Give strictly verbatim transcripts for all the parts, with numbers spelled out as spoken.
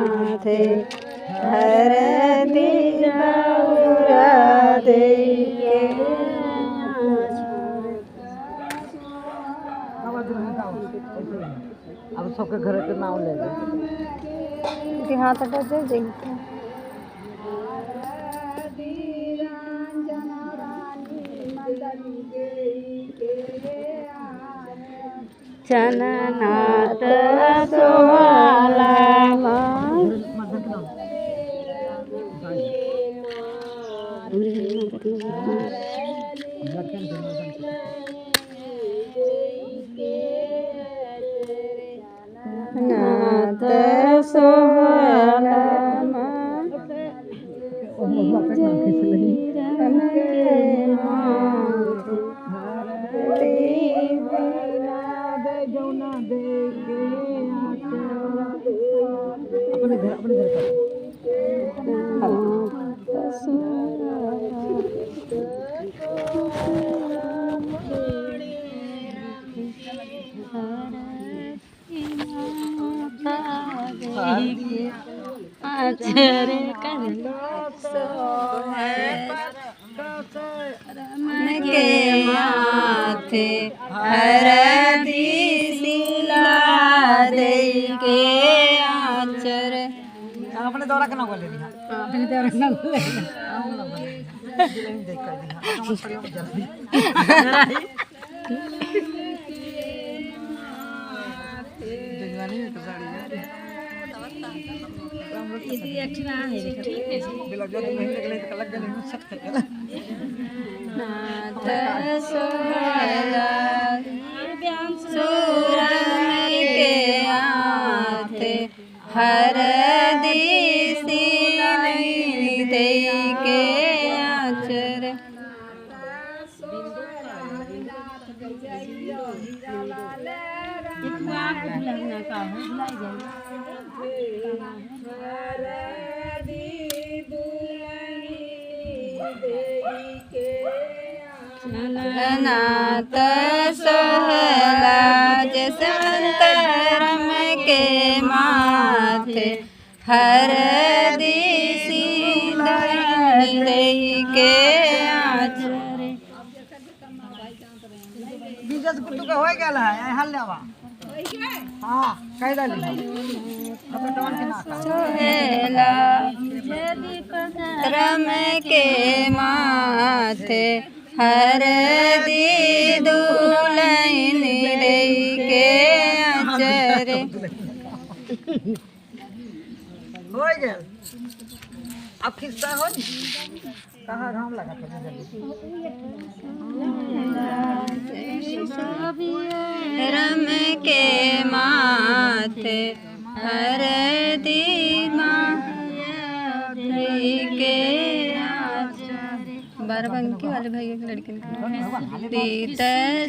माथे हरदी दौरा देइके। अब सबके घर के नाम ले ले। इनके हाथ हटा दे, देखते हैं। चनना त सोहला मा। नात सोहला मा। अपने घर, अपने घर का। आचर कर सोहे राम के माथे हरदी सिला देइके आचर। अपने दौरा के ना बोले रही। अपने दौरा के ना बोले। हम ना बोले। दिल में देख कर दिया। हम छोड़ियो जल्दी। जजवानी में तो साड़ी है। ये तो एक ठो है, देखो। गुलाब जामुन नहीं निकले तो लग गए, नहीं सकते। नात सोहला सूरन के हाथे हरदी सिलाई देइके आचर। नात सोहला जे संतरम के माथे हरदी सिलाई देइके आचर। जीजा से गुड्डू का होए गया है, हाल लेवा। हाँ, कह डाली। अब तो डॉन के ना। सोहेला रम के माथे हरदी दुलहिन देइके आचर। हो गया। अब खिस्सा हो। कहाँ घाम लगा था? रम के माथे हरदी माथे के आचर। बाराबंकी वाले भैया के लड़किन के। तीत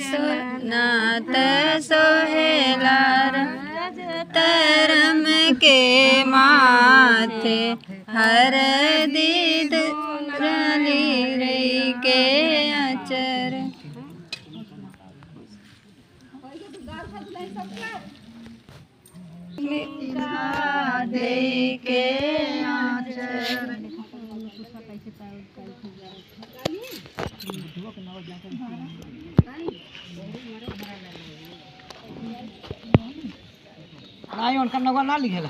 सो-, नात सोहेला रम के माथे हरदी दुलहिन देइके आचर। देइके आचर। नहीं, उनका नंबर ना लिखेला।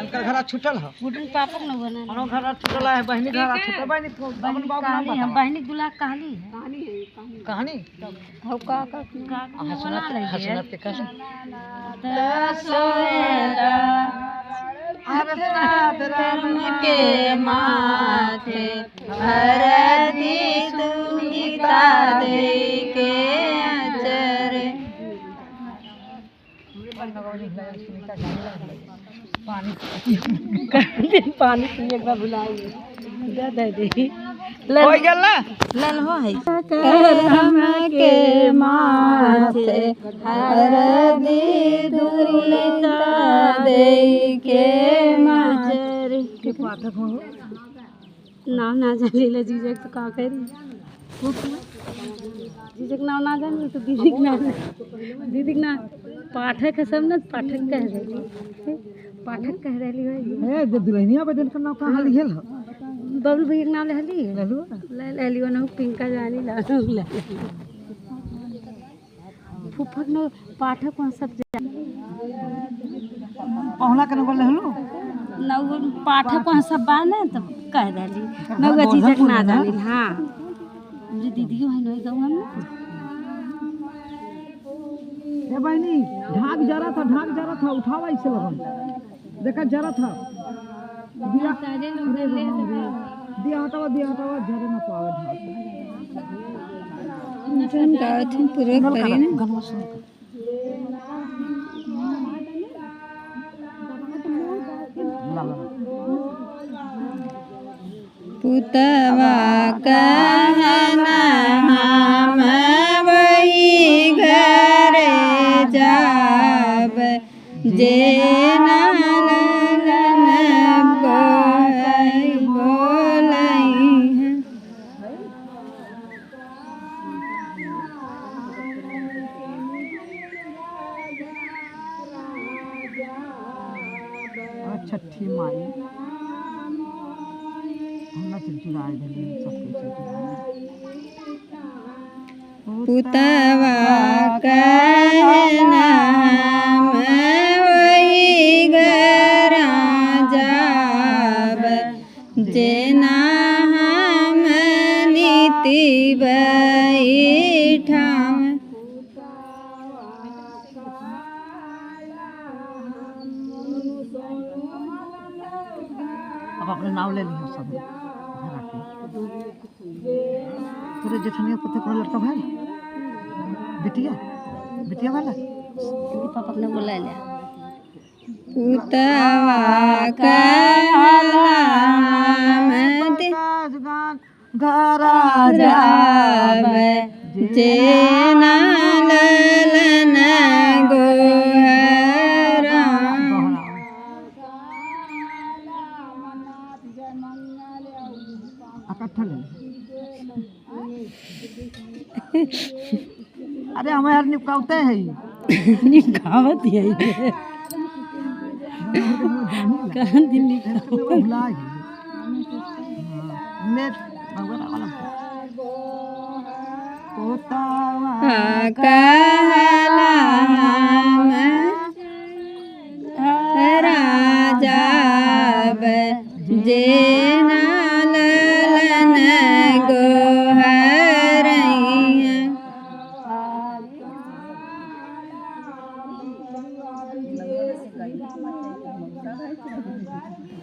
उनका घर छूटल है। गुड्डू पापा के नंबर ना। उनका घर छूटल है, बहिनी घर छूटल, बहिनी तो अपन बाबू नाम कहली, हम बता। बहिनी दुल्हा कहली है। कहानी? हो का, का, का, आ, हसनत, हसनत के कहली। त सोहेला रम के माथे हरदी सुनीता देइके आचर। पानी, पानी पिए के बाद भुलाए। दे, दे दे। लल, हो गया ना? लल हो है। करम के माथे हरदी दुलहिन देइके आचर। के पाठक हो। नाम ना जाने ले जीजा तो का करी। जीजे के नाम ना जाने तो दीदी के नाम, दीदी के नाम पाठक है सब ना, पाठक कह देली, पाठक कह देली भाई। ए, जब दुल्हनिया बजन का नाम कहाँ लिहल ह? बबलू भैया के नाम ले हली? ले लू। ले, ले लियो ना, पिंका जानी ला, ले, ले। फुफक न पाठक वहाँ सब जा-, पहुना के नंबर लेहलू? न वो पाठक वहाँ सब बा न, तब कह देली। हाँ, न वो बोल, जीजक बोल ना ना। जानी, हाँ। मेरी दीदी है न, गौवा में। ए बहिनी, ढाक जरा था, ढाक जरा था, उठावा इसे लगन। देखा जरा था। दिया, अरे राम रे। दिया हटावा, दिया हटावा, जरे ना पावे ढाक। जौन गावत हन, पूरा करी ना। गनवा सुन के। ला, ला, ला। पुतवा कहना हम वही घर जाब, जे ना ललन बोलई बोलई है। आ छठी माई, हमरा चिड़चिड़ाए देली, सबके चिड़चिड़ाए। पुतवा कहना हम वही घर जाब, जेना हम नीति बैठाव। अब अपने नाव ले लिहो सब घर आके। तोरे जेठनिया पति को लड़का भाई, बिटिया, बिटिया वाला। पापा अपने बोला ले। पुतवा कहला हम दे-, घरा जाब, जेना ललन गोहरा। इकट्ठा ले। अरे, हमें यार निपकावते हैं। निपकावत है ये। कहाँ दिन निपकावत? भुला गई। हाँ, ले, भगवान वाला। पोतावा कहला हम घरा जाब, जेना ललन गोहरइहें।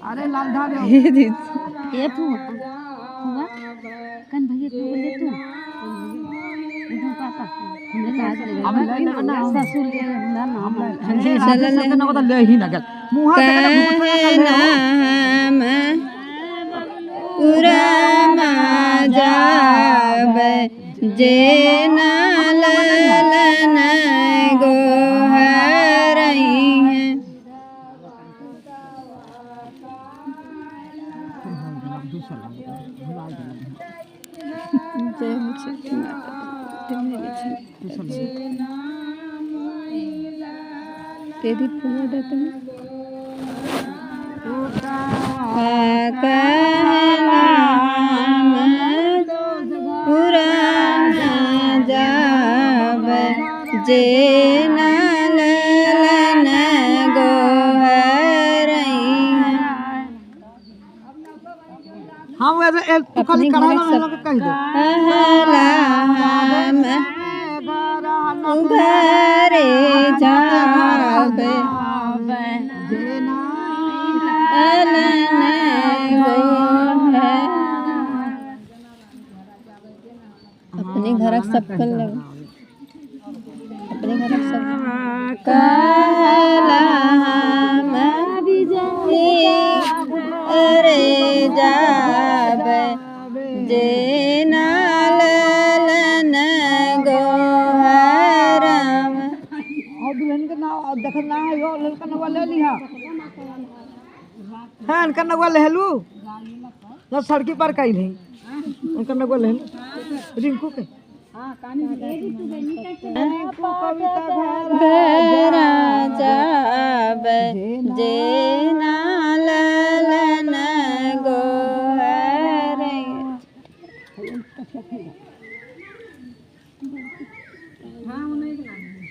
अरे लाल धार हे दीदी। ए फुआ, फुआ, कन भैया को बोले तू? इधर पापा, हमरे लाज लगे। अब ले लेना। ससुर ले हमरा नाम। हम ले, हम ले, चल ले। शब्द ना बता, ले ही ना गल। मुँह देख ले, मुँह देख ले। कहना हम उरमा जाब, जेना ललन गोहरइहें। जय हो छठी माता, जय हो छठी। तेरी पूजा दतन। कहला हम उरमा जाब, जेना ललन गोहरइहें। हाँ, वो ऐसे, ए, तू खाली अपने कढ़ाई घर में सब लगा के कह दे। कहला हम घरे जाब, ललन गोहर। अपने घर सब कर ले। अपने घर सब। कहला हम घरे जाब, जेना ललन गोहरम। और दुल्हन के नाम, और देखत ना है, यो ललका नौआ ले लिहा। हाँ, इनका नौआ ले लू। ना सड़की पर कइल है। उनका न बोले हैं। रिंकू के। रिंकू कविता घर घरा जाब, जे ना ललन गोहर।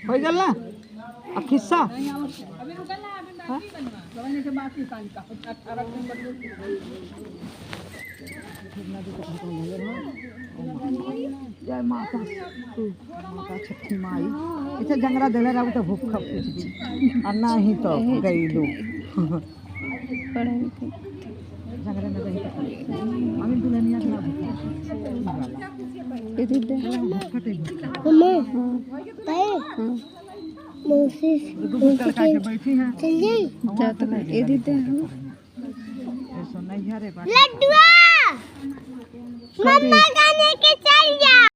होइ गल ना? अब खिस्सा? हाँ? जय माता, माता छठी माई। इसे जंगरा देले रहू तो भूख खप कुछ भी। आ नाही तो गइलू। पढ़ाई लिखाई। झगड़ा न रही तो। अभी दुल्हनिया के ना भूखा। इधर दे। भूखा तो भूखा। मम्मा। हाँ। ताई। हाँ। मौसी। दो दो कल का के बैठी हैं। चल जाई। जा तो इधर दे। ऐसो नहीं है रे बात। लड्डुआ। मम्मा गाने के चल जा।